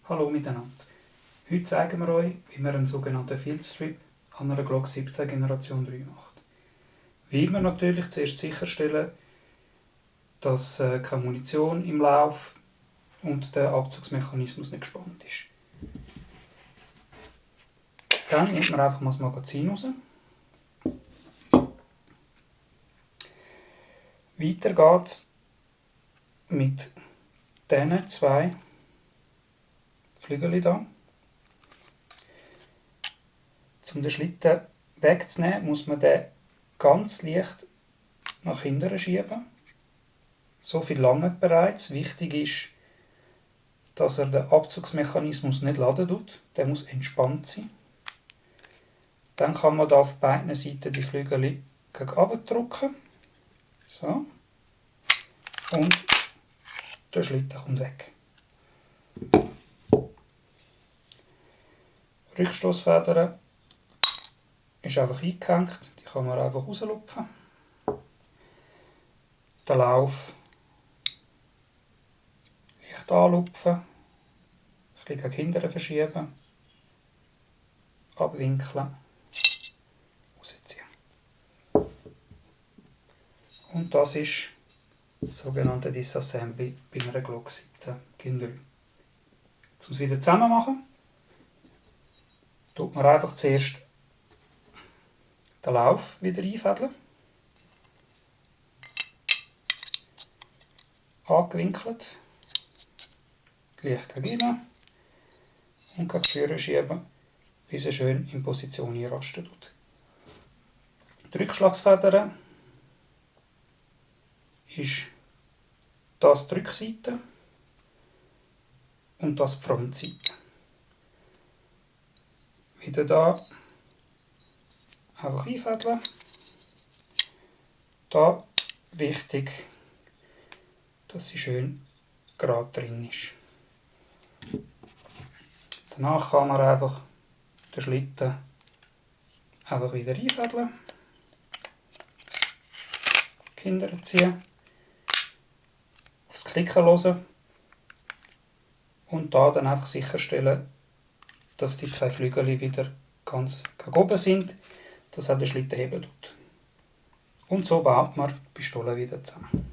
Hallo miteinander. Heute zeigen wir euch, wie man einen sogenannten Fieldstrip an einer Glock 17 Generation 3 macht. Wie wir natürlich zuerst sicherstellen, dass keine Munition im Lauf und der Abzugsmechanismus nicht gespannt ist. Dann nimmt man einfach mal das Magazin raus. Weiter geht es mit diesen zwei Flügeln hier. Um den Schlitten wegzunehmen, muss man den ganz leicht nach hinten schieben. So viel langt bereits. Wichtig ist, dass er den Abzugsmechanismus nicht laden tut. Der muss entspannt sein. Dann kann man da auf beiden Seiten die Flügel gegen unten drücken. So. Und der Schlitten kommt weg. Rückstoßfeder ist einfach eingehängt. Die kann man einfach rauslupfen. Den Lauf leicht anlupfen. Ein bisschen gegen hinten verschieben. Abwinkeln. Rausziehen. Und das ist das sogenannte Disassembly bei einer Glock 17 Gen 3. Um es wieder zusammen machen, tut man einfach zuerst den Lauf wieder einfädeln. Angewinkelt. Leicht gegen innen. Und gegen vorne schieben, bis er schön in Position einrasten tut. Die Rückschlagsfeder ist das die Rückseite und das die Frontseite. Wieder da einfach einfädeln. Da wichtig, dass sie schön gerade drin ist. Danach kann man einfach den Schlitten einfach wieder einfädeln. Kinder ziehen. Aufs Klicken hören. Und da dann einfach sicherstellen, dass die zwei Flügel wieder ganz gegen oben sind, dass auch der Schlitten heben tut. Und so baut man die Pistole wieder zusammen.